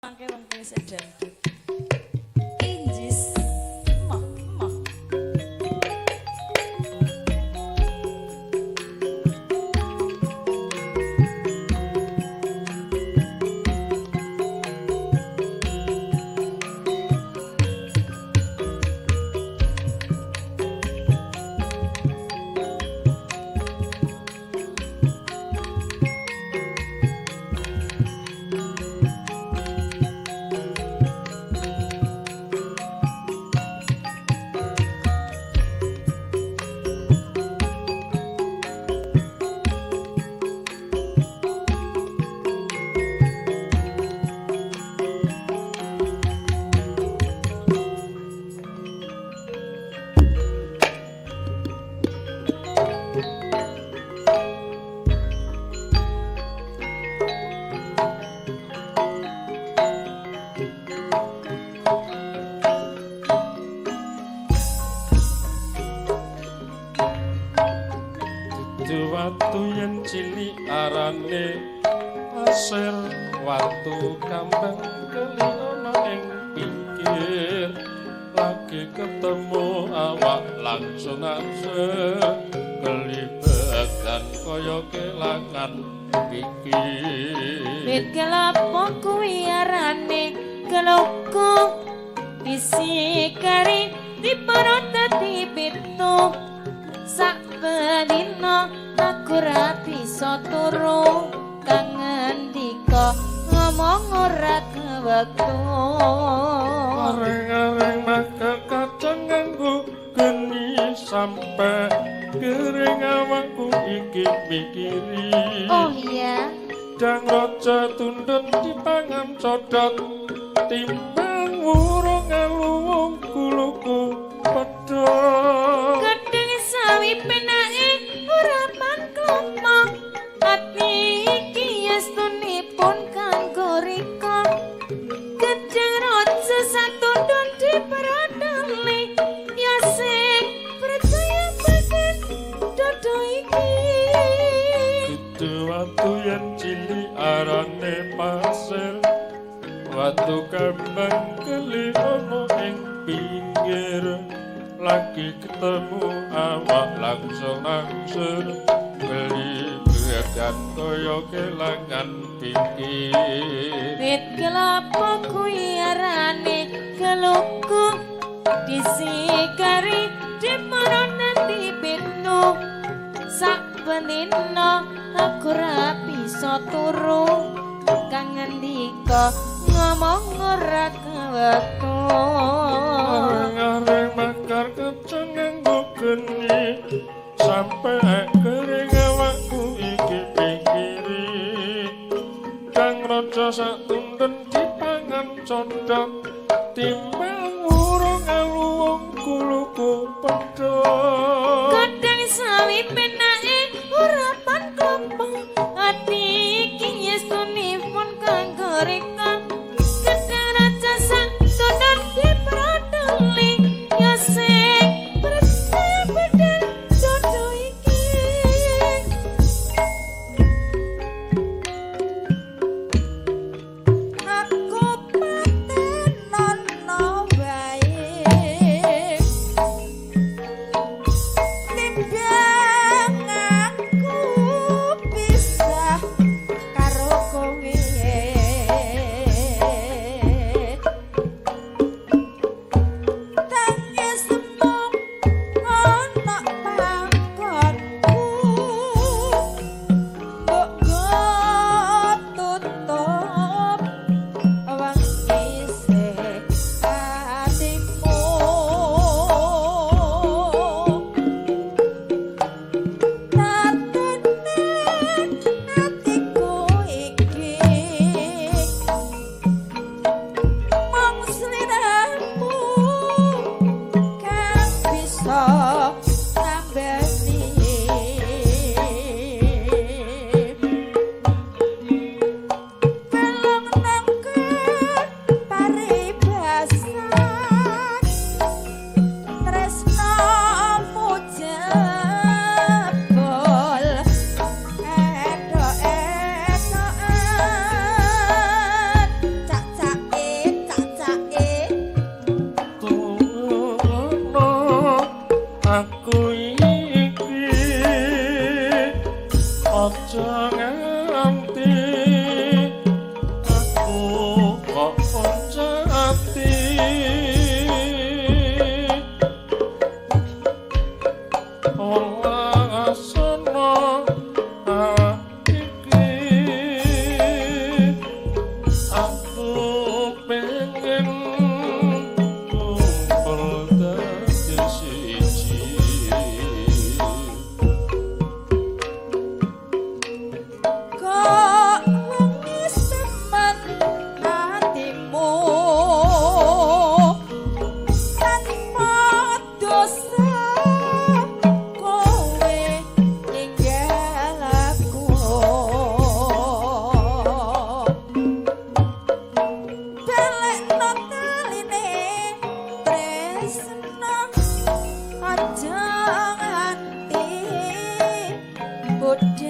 Mangke wong wis dangdut. Injis. Moh, moh. Dudu watu yen cilik arane pasir, watu kambang keli ana ing pinggir. Lagi ketemu awak langsung aja kelibekan kaya kelangan pikir. Wit kelapa kuwi arane keloko, disikari diparut dadi pitu. Sak bedina aku ra bisa turu, kangen dika ngomong ora kewektu. Areng-areng makan kacang nganggo geni sampe kering awakku iki mikiri. Oh iya. Dang raja tundun dipangan codot, timbang wurung aluwung kuluku pedhot. Gedeng sawi penake ora pangklomo, ati iki yestunipun kanggo rika. Gedeng raja satundun diprodoli, ya sing percaya bagan dodo iki. Dudu watu yen cilik arane pasir, watu kembang keli ana ing pinggir. Lagi ketemu awak langsung langsung beli bedan kaya kelangan pikir. Wit kelapa kuwi arane keluku, disikari diparut dadi pitu. Sak benina aku ra bisa turu, kangen dika ngomong ora kewektu. Areng-areng makar keceng nganggo geni sampe kering awakku iki pikiri. Kang raja sak tundun dipangan codot, timbang wurung aluwung kuluku pedhot. Gedeng sawi penake ora pangklopo, ati iki yestunipun kanggo rika. Gedeng raja sak tundun diprodoli, ya sing percaya bener dodo iki. Aku paten Aja nganti aku kok ati. Wong lasana iki aku pengen kumpul dadi siji. Kok wis temen atimu tanpa dosa kowe ninggal aku. Balekno taline tresno, aja nganti bodho.